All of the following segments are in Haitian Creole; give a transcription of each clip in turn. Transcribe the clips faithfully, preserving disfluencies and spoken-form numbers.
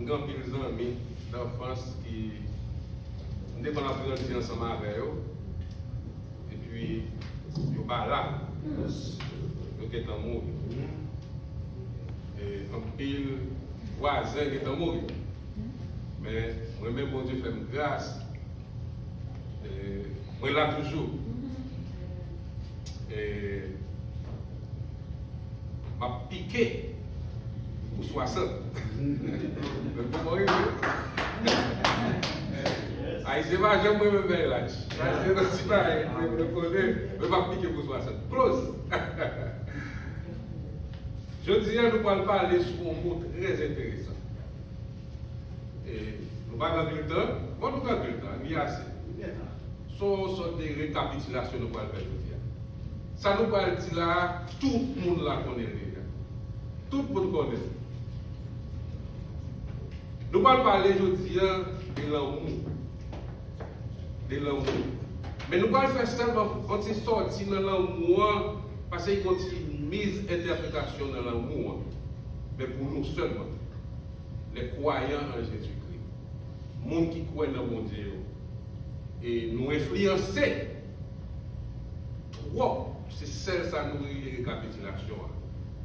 Gen anpil zanmi danfans ki m te konn ap grandi ansanm avè yo, epi yo pa la, yo gentan mouri. E anpil vwazen gentan mouri. Men mwen menm, Bondye fè m gras, e mwen la toujou. E m ap pike pou swasant. Men pou mwen rive. Ayisyen pa janm renmen bay laj. Sa se yon ti bagay nou konnen, men m ap pike pou swasant. Close. Jodi a, nou pral pale sou yon mo trè enteresan. E nou pa gen anpil tan. Bon, nou gen anpil tan, li ase. Se yon sòt de rekapitilasyon nou pral fè jodi a. Sa nou pral di la a, tout moun la konnen l deja. Tout moun konnen l. Nou pral pale jodi a de lanmou. De lanmou. Men nou pral fè sèlman yon ti sòti nan lanmou an, paske gen yon ti miz entèpretasyon nan lanmou an. Men pou nou sèlman. Les croyants en Jésus-Christ. Moun ki kwè nan Bondye yo. E nou enfliyanse twòp, se sèl sa nou rele rekapitilasyon an.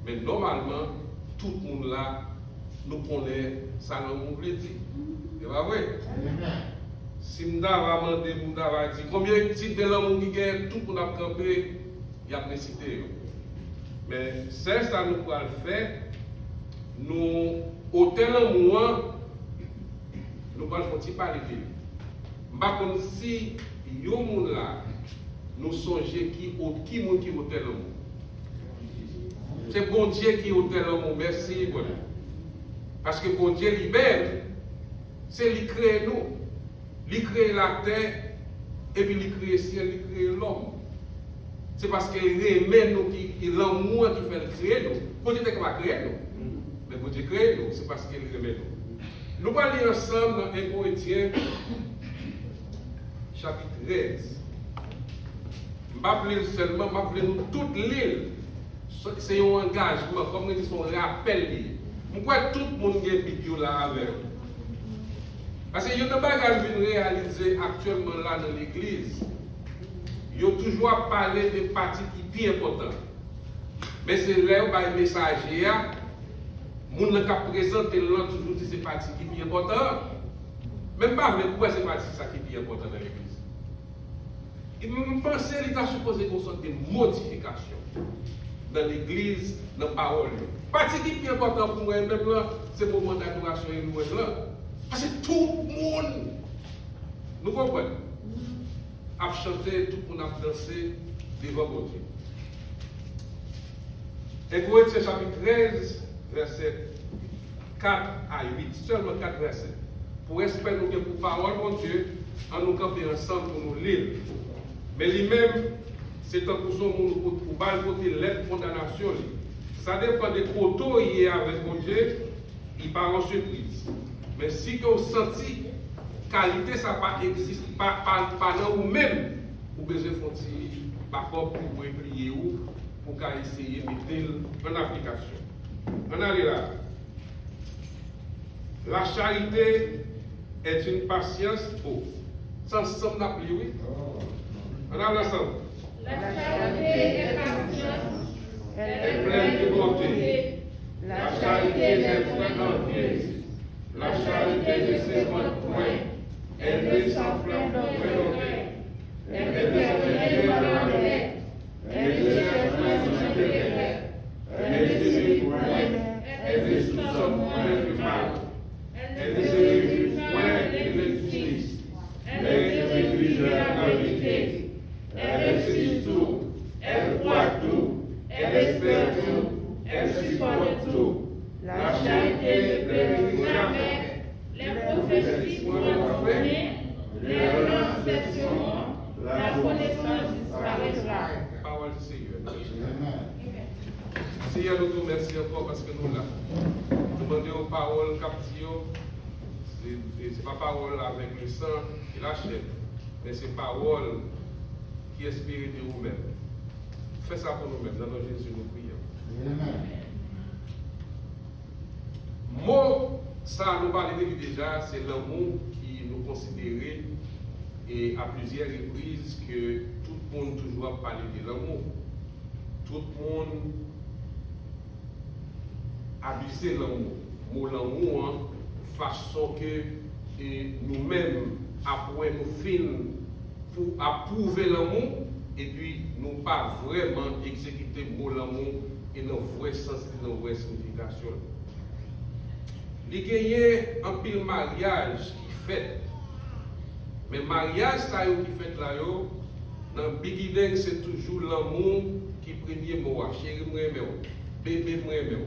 Men nòmalman, tout moun la, nou konnen sa lanmou vle di. E pa vre? Si m ta va mande, pou m ta va di, konbyen tit de lanmou ki gen, tout moun ap kanpe, y ap resite yo. Men sèl sa nou pral fè, nou otè lanmou an, nou pral fè yon ti pale de li. M pa konn si yon moun la, nou sonje ki o-, ki moun ki otè lanmou. Se Bondye ki otè lanmou. Mèsi, Bondye. Paske Bondye li menm, se li kreye nou. Li kreye latè, epi li kreye syèl, li kreye lòm. Se paske li renmen nou ki, ki lanmou an ki fè l kreye nou. Bondye te ka pa kreye nou. Men Bondye kreye nou, se paske li renmen nou. Nou pral li ansanm nan en Korentyen, chapit trèz. M pa vle l sèlman, m ap vle nou tout li l. Se, se yon angajman, kòm mwen di, se yon rapèl li ye. M kwè tout moun gen Bib yo la avè yo. Paske youn nan bagay m vin reyalize aktyèlman la nan legliz, yo toujou ap pale de pati ki pi enpòtan. Men se lè yo bay mesaje a, moun nan k ap prezante l lan toujou di se pati ki pi enpòtan an. Men m pa vle kwè se pati sa ki pi enpòtan nan legliz. E m, m panse li ta sipoze gen yon sòt de modifikasyon nan legliz, nan pawòl yo. Pati ki pi enpòtan pou mwen menm lan, se moman dadorasyon e lwanj lan. Paske tout moun, nou konprann, ap chante, tout moun ap danse devan Bondye. En Korentyen chapit trèz, vèsè kat a uit, sèlman kat vèsè. Pou respè nou gen pou pawòl Bondye, ann nou kanpe ansanm pou nou li l. Men li menm, se tankou se yon moun ou, ou ba l pote lèt kondanasyon li. Sa depann de kote w ye avèk Bondye, li pa yon sipriz. Men si ke w santi kalite sa pa egzis-, pa, pa, pa nan ou menm, ou bezwen fè yon ti bakòp pou w repliye w, pou w ka eseye mete l an aplikasyon. Ann ale la. La charité est une patience. Oh, se ansanm n ap li, wi. Ann al ansanm. La charité est patiente, elle est pleine de bonté. La charité n'est point envieuse. La charité ne se vante point. Elle ne s'enflamme point d'orgueil. Elle ne fait rien de malhonnête. Elle ne cherche point son intérêt. Elle ne se méprit point. Elle ne soupçonne point le mal. Elle ne se réjouit point de l'injustice, mais elle se réjouit de la vérité. Elle insiste tout, elle croit tout, elle espère tout, elle supporte tout. La charité ne pleure jamais. Les prophéties seront confirmées, les langues cesseront, la connaissance disparaîtra. Pawòl di Senyè. Senyè, nou di w mèsi ankò paske nou la. Nou mande w pawòl k ap di yo, se, se, se pa pawòl avèk lesan e lachè, men se pawòl ki enspire de ou menm. Fè sa pou nou menm, nan non Jezi nou priye. Mo Sa nou pale de li deja, se lanmou ki nou konsidere e a plizyè repriz ke tout moun toujou ap pale de lanmou. Tout moun abize lanmou. Mo lanmou an, fason ke e nou menm, apre nou fin pou apwouve lanmou, epi nou pa vrèman egzekite mo lanmou e nan vrè sans li, nan vrè siyifikasyon li. Li genyen anpil maryaj ki fèt. Men maryaj sa yo ki fèt la yo, nan beginning se toujou lanmou ki premye mo a. Cheri m renmen w, bebe m renmen w.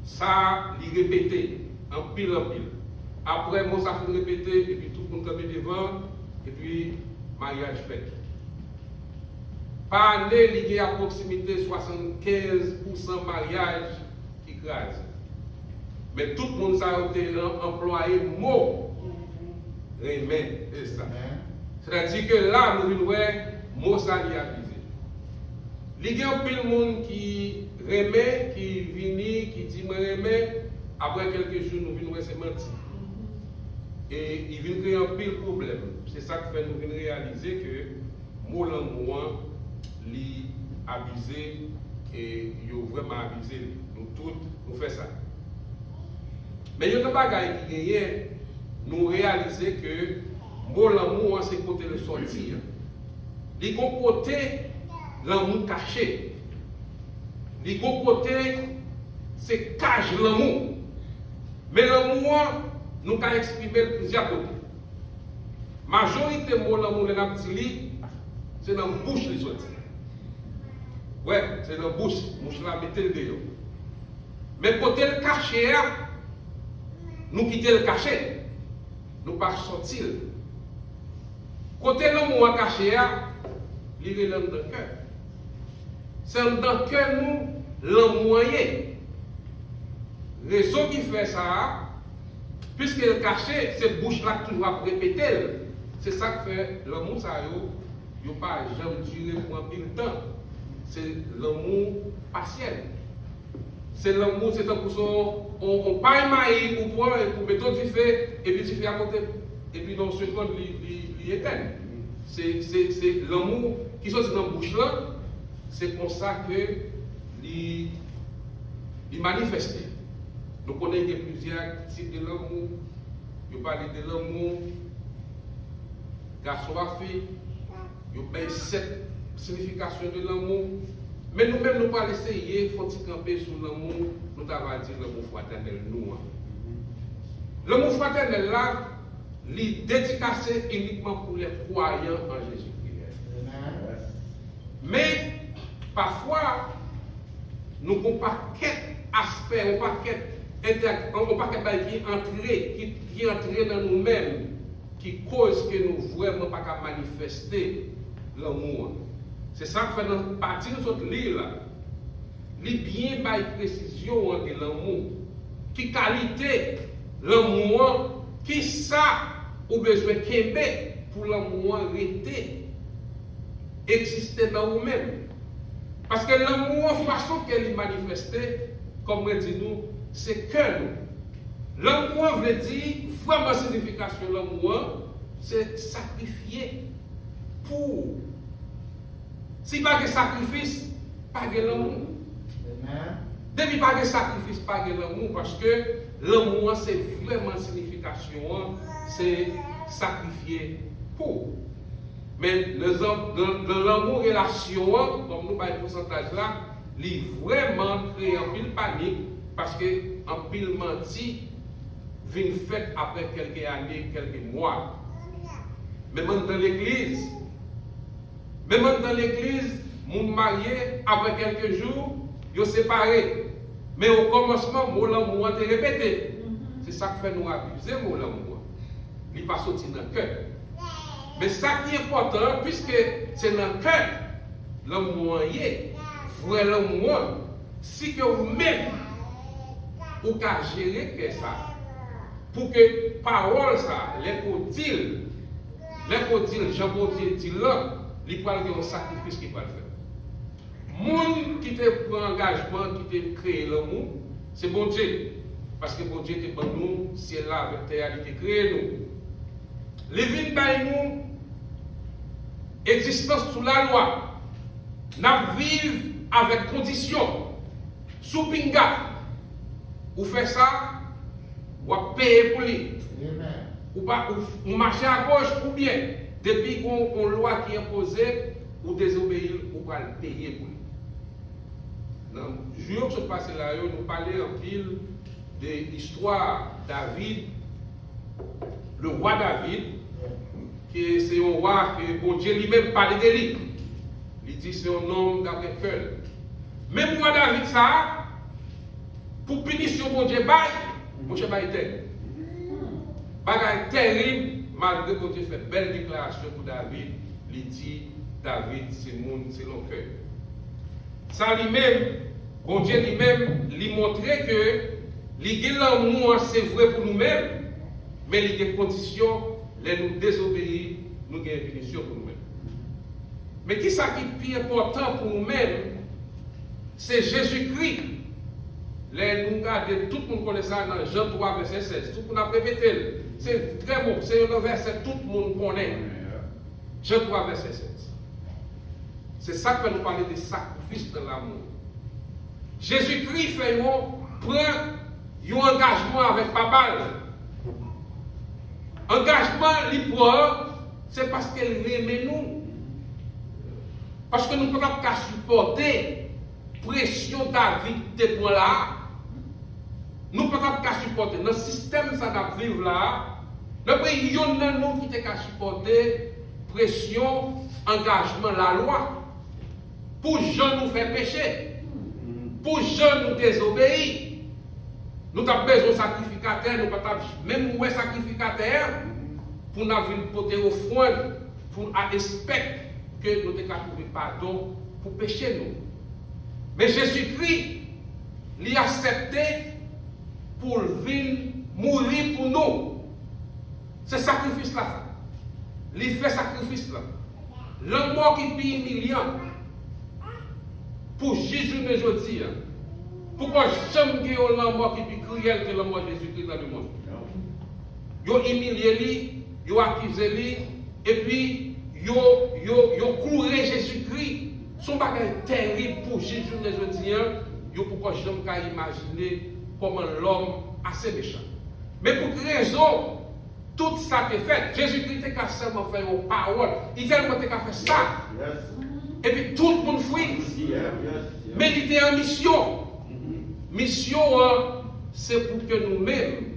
Sa li repete anpil anpil. Apre mo sa fin repete, epi tout moun kanpe devan, epi maryaj fèt. Pa ane, li gen apwoksimite swasannkenz pousan maryaj ki kraze. Men tout moun sa yo te an- anplwaye mo renmen, se sa. Sètadi ke la, nou vin wè mo sa li abize. Li gen anpil moun ki renmen, ki vini, ki di mwen renmen, apre kèlke jou, nou vin wè se manti. E li vin kreye anpil pwoblèm. Se sa k fè nou vin reyalize ke mo lanmou an, li abize, e yo vrèman abize li. Nou tout, nou fè sa. Men youn nan bagay ki genyen, nou reyalize ke mo lanmou an se kote l sòti an. Li gon kote lanmou kache. Li gon kote se kaj lanmou. Men lanmou an, nou ka eksprime l plizyè kote. Majorite mo lanmou lè n ap di li, se nan bouch li soti. Wè, se nan bouch, bouch la mete l deyò. Men kote l kache a, nou kite l kache. Nou pa sòti l. Kote lanmou an kache a, li rele anndan kè. Se anndan kè nou lanmou an ye. Rezon ki fè sa a, piske l kache, se bouch la k toujou ap repete l. Se sa k fè lanmou sa yo, yo pa janm dire pou anpil tan. Se lanmou pasyèl. Se lanmou, se tankou se yon, yon, yon pay mayi ou pran epi ou mete yon dife, epi dife a monte, epi nan yon segonn, li, li, li etenn. Se, se, se lanmou ki soti nan bouch lan, se konsa ke li, li manifeste. Nou konnen gen plizyè tip de lanmou. Yo pale de lanmou, gason a fi, yo bay sèt siyifikasyon de lanmou. Men nou menm, nou pral eseye fè yon ti kanpe sou lanmou, nou ta va di lanmou fratènèl nou an. Lanmou fratènèl la, li dedikase inikman pou lè kwayan an Jezikri. Men, pafwa, nou gon pakèt aspè, yon pakèt entè-, yon pakèt bagay ki antre, ki, ki antre nan nou menm, ki koz ke nou vrèman pa ka manifeste lanmou an. Se sa k fè nan pati nou sot li la, li byen bay presizyon an de lanmou. Ki kalite lanmou an, ki sa ou bezwen kenbe pou lanmou an rete, egziste nan ou menm. Paske lanmou an, fason ke li manifeste, kòm mwen di nou, se kè nou. Lanmou an vle di, vrèman siyifikasyon lanmou an, se sakrifye pou ou. Si pa gen sakrifis, pa gen lanmou. Depi pa gen sakrifis, pa gen lanmou, paske lanmou an se vrèman siyifikasyon an, se sakrifye pou ou. Men nan zan-, nan, nan lanmou relasyon an, kòm nou bay pousantaj la, li vrèman kreye anpil panik, paske anpil manti vin fèt apre kèlke ane, kèlke mwa. Menm anndan legliz, menm anndan legliz, moun marye, apre kèlke jou, yo separe. Men okòmansman, mo lanmou an te repete. Se sa k fè nou abize mo lanmou an. Li pa soti nan kè. Men sa ki enpòtan an, piske se nan kè lanmou an ye, vrè lanmou an, si ke ou menm, ou ka jere kè sa, pou ke pawòl sa, lè ke w di l, lè ke w di l, jan Bondye di l lan, li pral gen yon sakrifis ki pral fèt. Moun ki te pran angajman, ki te kreye lanmou, se Bondye. Paske Bondye te ban nou syèl la avèk tè a, li te kreye nou. Li vin bay nou egzistans sou lalwa. N ap viv avèk kondisyon. Si w pinga, ou fè sa, w ap peye pou li. Ou pa, ou, ou mache agoch oubyen depi gon, gon lwa ki enpoze, ou dezobeyi l, ou pral peye pou li. Nan jou yo k sot pase la yo, nou pale anpil de istwa David, le roi David, ke se yon wa ke Bondye li menm pale de li. Li di se yon nonm daprè kè l. Menm wa David sa a, pou pinisyon Bondye bay, Bondye bay tè. Bagay terib, malgre Bondye fè bèl deklarasyon pou David, li di David se moun selon kè. Sa li menm, Bondye li menm, li montre ke li gen lanmou an, se vre, pou nou menm, men li gen kondisyon. Lè nou dezobeyi, nou gen pinisyon pou nou menm. Men kisa ki pi enpòtan pou nou menm, se Jezikri. Lè nou gade, tout moun konnen sa nan Jan twa vèsè sèz. Tout moun ap repete l. Se trè bon, se yon nan vèsè tout moun konnen. Jan twa vèsè sèz. Se sa k fè nou pale de sakrifis nan lanmou. Jezikri fè yo pran yon angajman avèk Papa l. Angajman li pran an, se paske l renmen nou. Paske nou pa t ap ka sipòte presyon David te pran la a. Nou pa t ap ka sipòte nan sistèm sa n ap viv la a. Nan peyi, yonn nan nou ki te ka sipòte presyon angajman lalwa pou jan nou fè peche, pou jan nou dezobeyi. Nou t ap bezwen sakrifikatè, nou pa t ap menm wè sakrifikatè a pou n ap vin pote ofrann, pou n a espèk ke nou te ka twouve padon pou peche nou. Men Jezikri, li aksepte pou l vin mouri pou nou. Se sakrifis la sa. Li fè sakrifis la. Lanmò ki pi imilyan pou jis jounen jodi a. Poko janm gen yon lanmò ki pi kriyèl ke lanmò Jezikri nan lemonn. Yo imilye li, yo akize li, epi yo, yo, yo kloure Jezikri. Se yon bagay terib pou jis jounen jodi a. Yo poko janm ka imajine kòman lòm ase mechan. Men pou ki rezon tout sa te fèt? Jezikri te ka sèlman fè yon pawòl. Li tèlman te ka fè sa. Epi tout moun fri. Men li te an misyon. Misyon an, se pou ke nou menm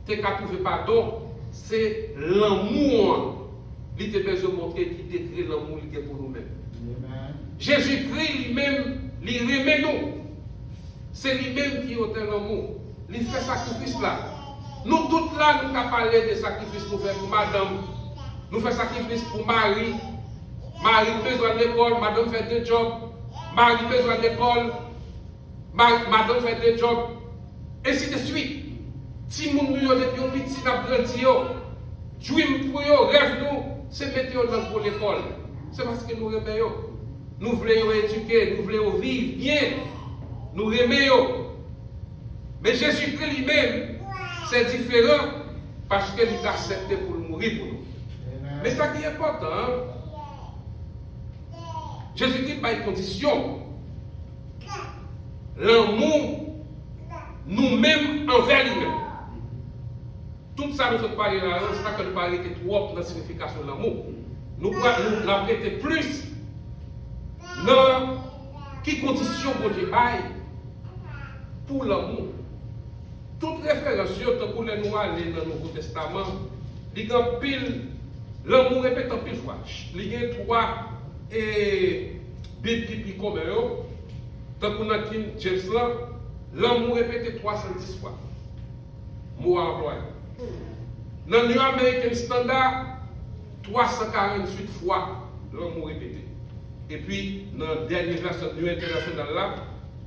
te ka twouve padon. Se lanmou an li te bezwen montre ki degre lanmou li gen pou nou menm. Jezikri li menm, li renmen nou. Se li menm ki otè lanmou. Li fè sakrifis la. Nou tout la, nou ka pale de sakrifis nou fè pou madanm. Nou fè sakrifis pou mari. Mari bezwen al lekòl, madanm fè de djòb. Mari bezwen al lekòl, ma-, madanm fè de djòb. Ensi de swit. Timoun nou yo, depi yo piti, n ap grandi yo. Dream pou yo, rèv nou, se mete yo nan gwo lekòl. Se paske nou renmen yo. Nou vle yo edike, nou vle yo viv byen. Nou renmen yo. Men Jezikri li menm, se diferan, paske li t aksepte pou l mouri pou nou. Men sa ki enpòtan an, Jezikri bay kondisyon lanmou nou menm anvè li menm. Tout sa nou sot pale la yo, sa ke nou pa rete twòp nan siyifikasyon lanmou. Nou pral, nou, n ap rete plis nan ki kondisyon Bondye bay pou lanmou. Tout referans yo, tankou lè nou ale nan Nouvo Testaman, li gen anpil, lanmou repete anpil fwa. Li gen twa, e, Bib ki pi komen yo, tankou nan King James lan, lanmou repete twa san dis fwa. Mo a anplwaye. Nan New American Standard, twa san karannwit fwa lanmou repete. Epi, nan dènye vèsyon New International la,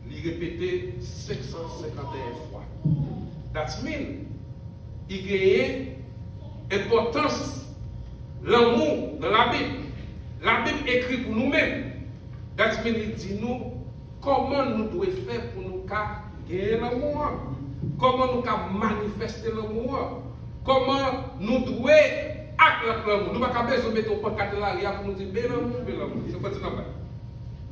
li repete senk san senkanteyen fwa. That mean, li genyen enpòtans lanmou nan Labib. Labib ekri pou nou menm. That mean, li di nou kòman nou dwe fè pou nou ka genyen lanmou an. Kòman nou ka manifeste lanmou an? Kòman nou dwe ak lanmou? Nou pa ka bezwen mete yon pankat nan lari a pou nou di, "Men lanmou, men lanmou." Se pati nan bay.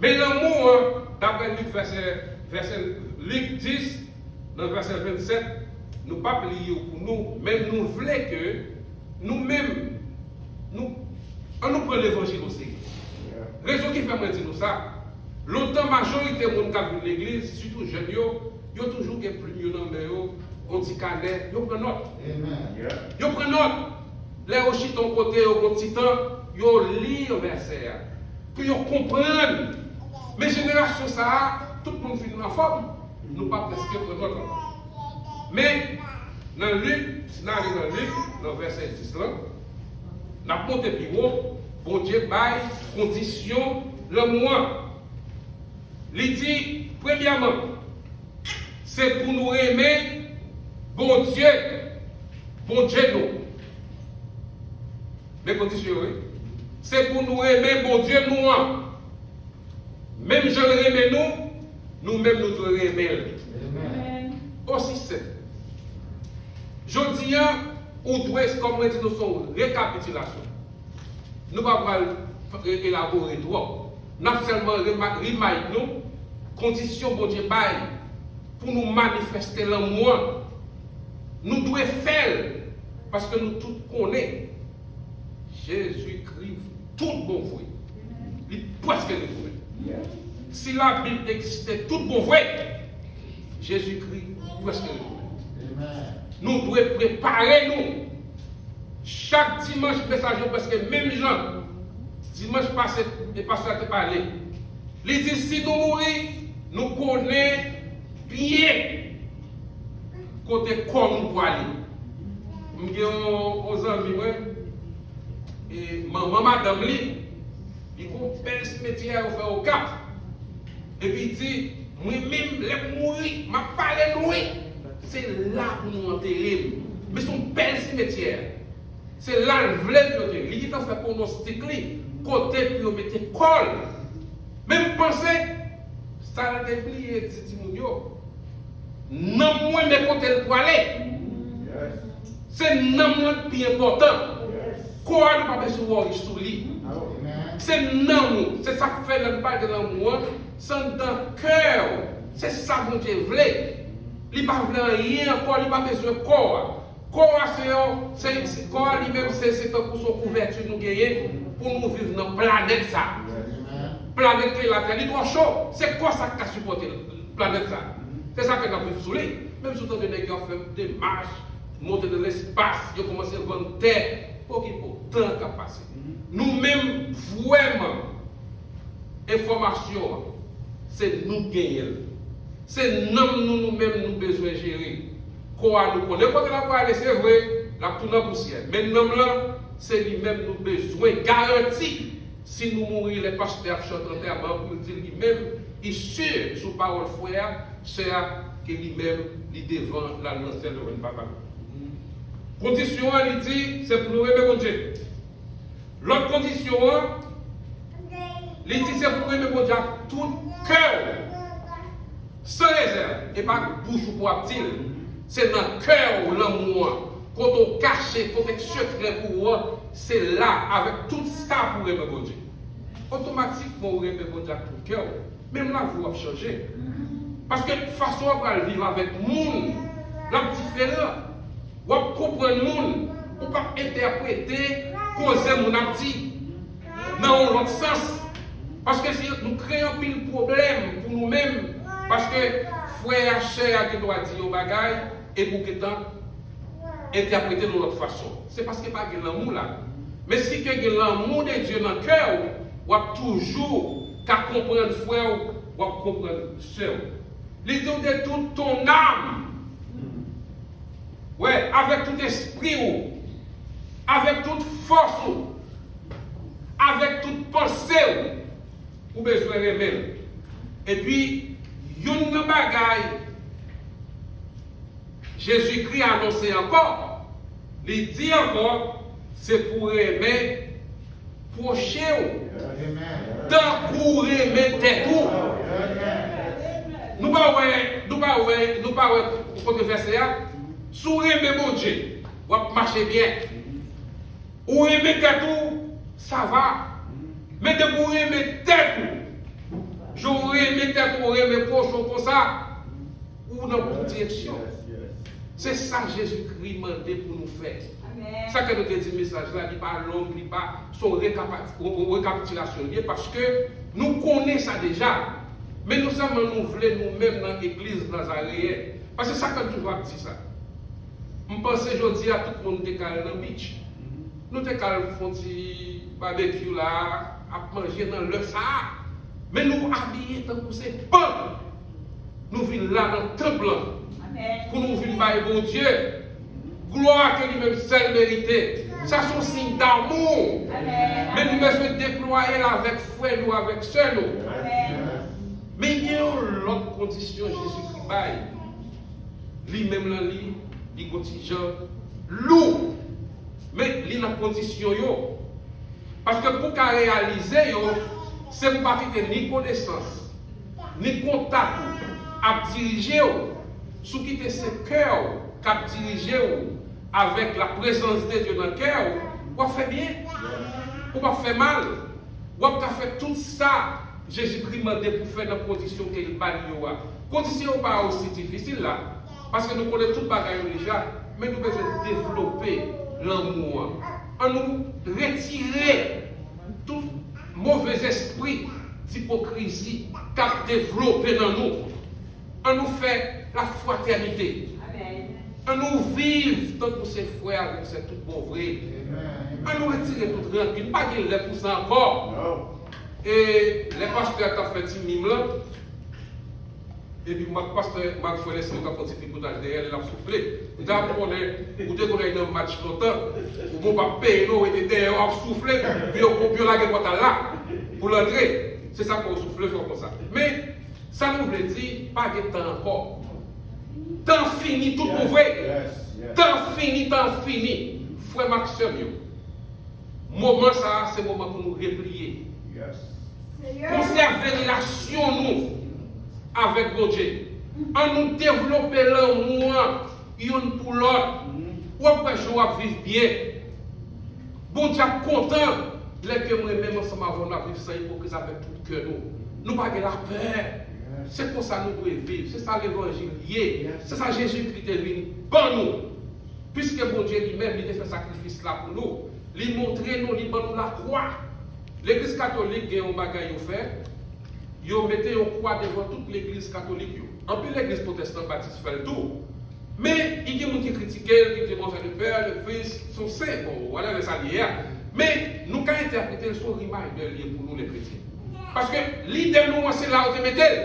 Men lanmou an, daprè Lik vèsè, vèsè Lik dis, nan vèsè vennsèt, nou p ap li yo pou nou, men nou vle ke nou menm, nou, an nou pran levanjil oserye. Rezon ki fè mwen di nou sa, lontan majorite moun k ap vin legliz, sitou jèn yo, yo toujou gen plim yo nan men yo, yon ti kanè, yo pran nòt. Yo pran nòt. Lè yo chita yon kote, yo gon ti tan, yo li yon vèsè a. Pou yo konprann. Men jenerasyon sa a, tout moun fin anfòm. Nou pa prèske pran nòt ankò. Men, nan Lik, si n ale nan Lik, nan vèsè dis lan, n ap monte pi wo, Bondye bay kondisyon lanmou an. Li di, premyèman, se pou nou renmen Bondye, Bondye nou. Men kondisyon yo, wi. Se pou nou renmen Bondye nou an. Menm jan l renmen nou, nou menm nou dwe renmen l. Osi senp. Jodi a, ou dwe, kòm mwen di nou, se yon rekapitilasyon. Nou pa pral e- elabore twòp. N ap sèlman rema- remind nou kondisyon Bondye bay pou nou manifeste lanmou an. Nou dwe fè l paske nou tout konnen Jezikri tout bon vre. Li prèske retounen. Si Labib egziste tout bon vre, Jezikri prèske retounen. Nou dwe prepare nou. Chak dimanch, mesaj yo prèske menm jan. Dimanch pase, e pastè a te pale. Li di, si nou mouri, nou konnen byen kote kò nou pwale. M gen yon, yon zanmi mwen, e manman madanm li, li gon bèl simetyè yo fè Okap. Epi li di, mwen menm, lè m mouri, m ap pale nou, wi. Se la pou nou antere m. Men se yon bèl simetyè. Se la l vle pou yo te. Li gentan fè pwonostik li, kote pou yo mete kò l. Men m panse, sa l te bliye di timoun yo, nanm mwen men kote l pwale. Se nanm lan k pi enpòtan. Kò a nou pa bezwen wòri sou li. Se nanm ou. Se sa k fè lè n pale de lanmou an, se anndan kè w. Se sa Bondye vle. Li pa vle anyen ankò, li pa bezwen kò a. Kò a se yon, se, se, kò a li menm se, se tankou se yon kouvèti nou genyen pou nou viv nan planèt sa. Planèt ke Latè, li twò cho. Se kò sa k ka sipòte planèt sa. Se sa ke n ap viv sou li. Menm si w tande nèg yo ap fè demach, monte nan lespas, yo kòmanse vann tè, pokipo, tan k ap pase. Nou menm, vrèman, enfòmasyon an, se nou k genyen l. Se nanm nou, nou menm, nou bezwen jere. Kò a, nou konnen kote l ap prale, se vre, l ap tounen an pousyè. Men nanm lan, se li menm nou bezwen garanti. Si nou mouri, lè pastè ap chante antèman an, pou l di li menm, li si sou pawòl frè a, sè a, ke li menm, li devan, l al nan syèl, yo jwenn papa l. Kondisyon an, li di, se pou nou renmen Bondye. Lòt kondisyon an, li di se pou w renmen Bondye ak tout kè w, san rezèv, e pa ak bouch ou pou w ap di l. Se nan kè w lanmou an, kote w kache, kote k sekrè pou ou an, se la, avèk tout sa pou w renmen Bondye. Otomatikman, ou renmen Bondye ak tout kè w. Menm lavi w ap chanje. Paske fason w ap pral viv avèk moun, l ap diferan. W ap konprann moun, ou p ap entèprete koze moun ap di nan yon lòt sans. Paske si nou kreye anpil pwoblèm pou nou menm, paske frè a, sè a gen dwa di yon bagay, epi w gentan entèprete l yon lòt fason. Se paske pa gen lanmou la. Men si ke gen lanmou de Dye nan kè w, w ap toujou ka konprann frè w, w ap konprann sè w. Li di w de tout ton âme. Wè, avèk tout espri w, avèk tout fòs ou, avèk tout panse w, ou bezwen renmen l. Epi, youn nan bagay Jezikri anonse ankò, li di ankò, se pou renmen pwochen w tankou w renmen tèt ou. Nou pa wè, nou pa wè, nou pa wè Kote vèsè a? Si w renmen Bondye, w ap mache byen. Ou renmen tèt ou, sa va. Men depi w renmen tèt ou, jan w renmen tèt ou, w renmen pwochen w konsa, ou nan bon direksyon. Se sa Jezikri mande pou nou fè. Sa ke nou te di mesaj la, li pa long, li pa, se yon rekapa-, yon, yon rekapitilasyon li ye, paske nou konnen sa deja. Men nou sèlman nou vle nou menm nan legliz Nazareyen. Paske sa ke m toujou ap di sa. M panse jodi a tout moun te ka al nan beach. Nou te ka al fè yon ti babekyou la, ap manje nan lè sa a. Men nou abiye tankou se pan. Nou vin la nan tanp lan pou nou vin bay Bondye glwa ke li menm sèl merite. Sa se yon siy damou. Men nou bezwen deplwaye l avèk frè nou, avèk sè nou. Men gen yon lòt kondisyon Jezikri bay. Li menm lan li, li gon ti jan lou. Men li nan kondisyon yo. Paske pou w ka reyalize yo, se pou w pa kite ni konesans, ni kontak ou ap dirije w. Si w kite se kè w k ap dirije w avèk la prezans de Dye nan kè w, w ap fè byen. Ou p ap fè mal. W ap ka fè tout sa Jezikri mande pou fè nan kondisyon ke l ba li yo a. Kondisyon yo pa osi difisil la, paske nou konnen tout bagay yo deja, men nou bezwen devlope lanmou an. An nou retire tout movèzespri dipokrizi k ap devlope nan nou. An nou fè lafratènite. An nou viv tankou se frè avèk sè tout bon vre. An nou retire tout rankin. Pa gen lè pou sa ankò. E lè pastè a t ap fè ti mim lan, epi m ak pastè Marc Frelesco t ap fè ti tripotaj dèyè l, l ap soufle. Ou ta konnen, ou te konnen nan match lontan, ou bon p ap peye non, ou rete dèyè, w ap soufle, pou yo, pou yo lage pòt la pou l antre. Se sa k fè w soufle, fè w konsa. Men, sa nou vle di, pa gen tan ankò. Tan fini, tout bon vre. Tan fini, tan fini. Frè m ak sè m yo, moman sa a, se moman pou nou repliye. Konsève relasyon nou avèk Bondye. An nou devlope lanmou an youn pou lòt. W ap wè jan w ap viv byen. Bondye ap kontan lè ke mwen menm ansanm avè w n ap viv san ipokrizi avèk tout kè nou. Nou pa gen lapè. Se konsa nou dwe viv. Se sa levanjil ye. Se sa Jezikri te vin ban nou. Piske Bondye li menm, li te fè sakrifis la pou nou. Li montre nou, li ban nou lakwa. Legliz katolik gen yon bagay yo fè. Yo mete yon kwa devan tout legliz katolik yo. Anpil legliz pwotestan, batis fè l tou. Men, i gen moun ki kritike l, ki di, bon, se le Père, le Fils, son sen, bon, whatever sa l ye a. Men, nou ka entèprete l, se yon reminder li ye pou nou, lè kretyen. Paske lide nou an, se la yo te mete l.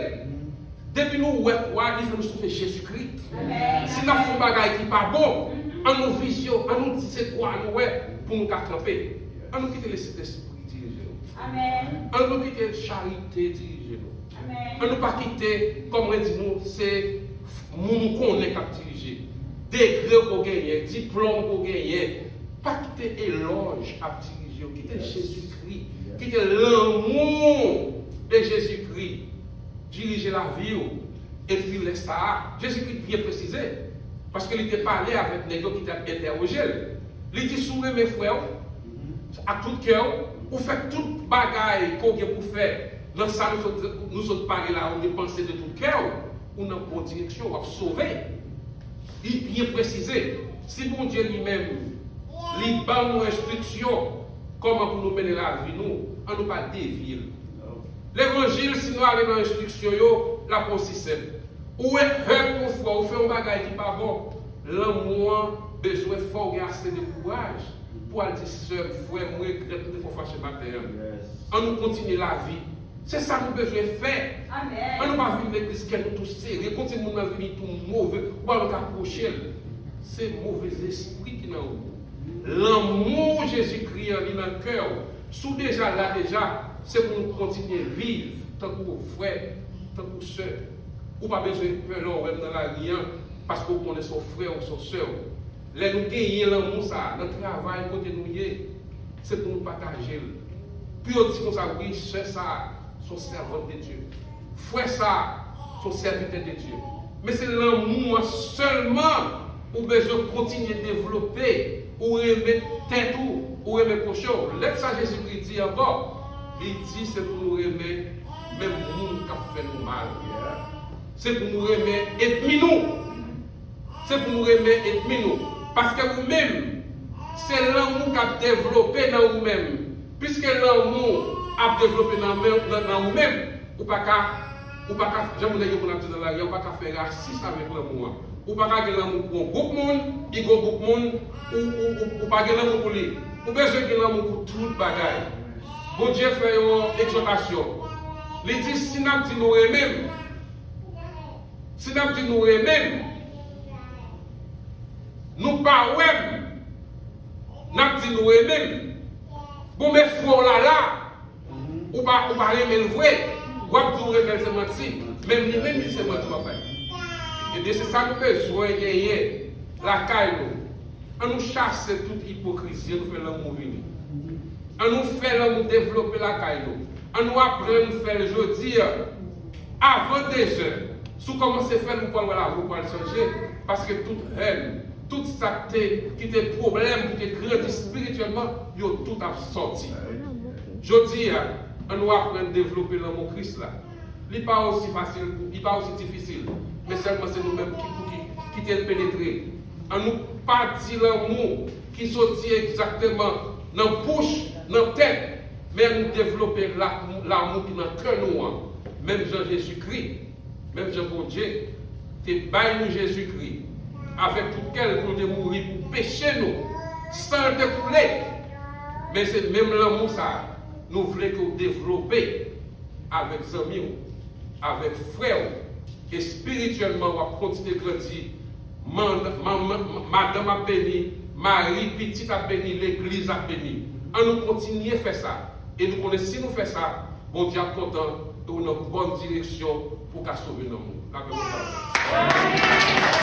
Depi nou wè kwa, li fè nou sonje Jezikri. Si n ap fè yon bagay ki pa bon, an nou vizyon, an nou di se kwa nou wè pou nou ka kanpe. An nou kite Lesentespri dirije nou. An nou kite charite dirije nou. An nou pa kite, kòm mwen di nou, se moun ou konnen k ap dirije. Degre w genyen, diplòm w genyen. Pa kite elòj ap dirije w. Kite Jezikri. Kite lanmou de Jezikri dirije lavi w. Epi lè sa a, Jezikri byen presize, paske li te pale avèk nèg yo ki t ap entèwoje l. Li di, si w renmen frè w ak tout kè w, ou fè tout bagay ke w gen pou fè nan sa nou sot, nou sot pale la, ou depanse de tout kè w, ou nan bon direksyon, w ap sove. Li byen presize, si Bondye li menm, li ban nou enstriksyon kòman pou nou mennen lavi nou, an nou pa devye l. Levanjil, si nou ale nan enstriksyon yo, l ap osi senp. Ou wè, hèt yon frè, ou fè yon bagay ki pa bon, lanmou an bezwen fè w gen ase de kouraj pou al di, sè m, frè m, m regrèt m te fè w fache maten an. An nou kontinye lavi. Se sa nou bezwen fè. An nou pa vin legliz kè nou tou sere, kontinye moun nan vini tou move, ou pa menm ka pwoche l. Se move zespri ki nan ou. Lanmou Jezikri an, li nan kè w. Si w deja la deja, se pou nou kontinye viv tankou frè, tankou sè. Ou pa bezwen pè lè w wè m nan lari an, paske w konnen se yon frè w, se yon sè w. Lè nou genyen lanmou sa a, nan travay kote nou ye, se pou nou pataje l. Pou yo di konsa, wi, sè sa a, se yon sèvant de Dye. Frè sa a, se yon sèvitè de Dye. Men se lanmou an sèlman ou bezwen kontinye devlope. Ou renmen tèt ou, ou renmen pwochen w. Lèt sa Jezikri di ankò, li di se pou nou renmen menm moun k ap fè nou mal. Se pou nou renmen ènmi nou. Se pou nou renmen ènmi nou. Paske ou menm, se lanmou k ap devlope nan ou menm. Piske lanmou ap devlope nan men, nan, nan ou menm, ou pa ka, ou pa ka, jan moun nèg yo konn ap di nan lari a, ou pa ka fè rasis avèk lanmou an. Ou pa ka gen lanmou pou yon gwoup moun, pi gwo gwoup moun, ou, ou, ou, ou pa gen lanmou pou li. Ou bezwen gen lanmou pou tout bagay. Bondye fè yon egzòtasyon. Li di, si n ap di nou renmen m, si n ap di nou renmen m, nou pa wè m, n ap di nou renmen m. Bon, men frè w la la, ou pa, ou pa renmen l vre, w ap di w renmen l, se manti. Menm li menm, li se manti w ap bay. Ebyen, se sa nou bezwen genyen lakay nou. An nou chase tout ipokrizi, an nou fè lanmou vini. An nou fè lanmou devlope lakay nou. An nou aprann fè l jodi a. Avan dezè, si w kòmanse fè l, ou pral wè lavi w pral chanje. Paske tout hèn, tout sa k te, ki te pwoblèm, ki te grandi espirityèlman, yo tout ap sòti. Jodi a, an nou aprann devlope lanmou Kris la. Li pa osi fasil pou, li pa osi difisil, men sèlman se nou menm ki pou ki kite l penetre. An nou pa di lanmou ki soti egzakteman nan bouch, nan tèt, men an nou devlope la, lanmou ki nan kè nou an, menm jan Jezikri, menm jan Bondye te bay nou Jezikri avèk tout kè l pou l te mouri pou peche nou, san l te koule. Men se menm lanmou sa a nou vle ke w devlope avèk zanmi w, avèk frè w. Espirityèlman, w ap kontinye grandi. Man-, man-, man-, madanm ap beni, mari, pitit ap beni, legliz ap beni. An nou kontinye fè sa. E nou konnen si nou fè sa, Bondye ap kontan e w nan bòn direksyon pou w ka sove nanm ou. Lapè Bondye avè w.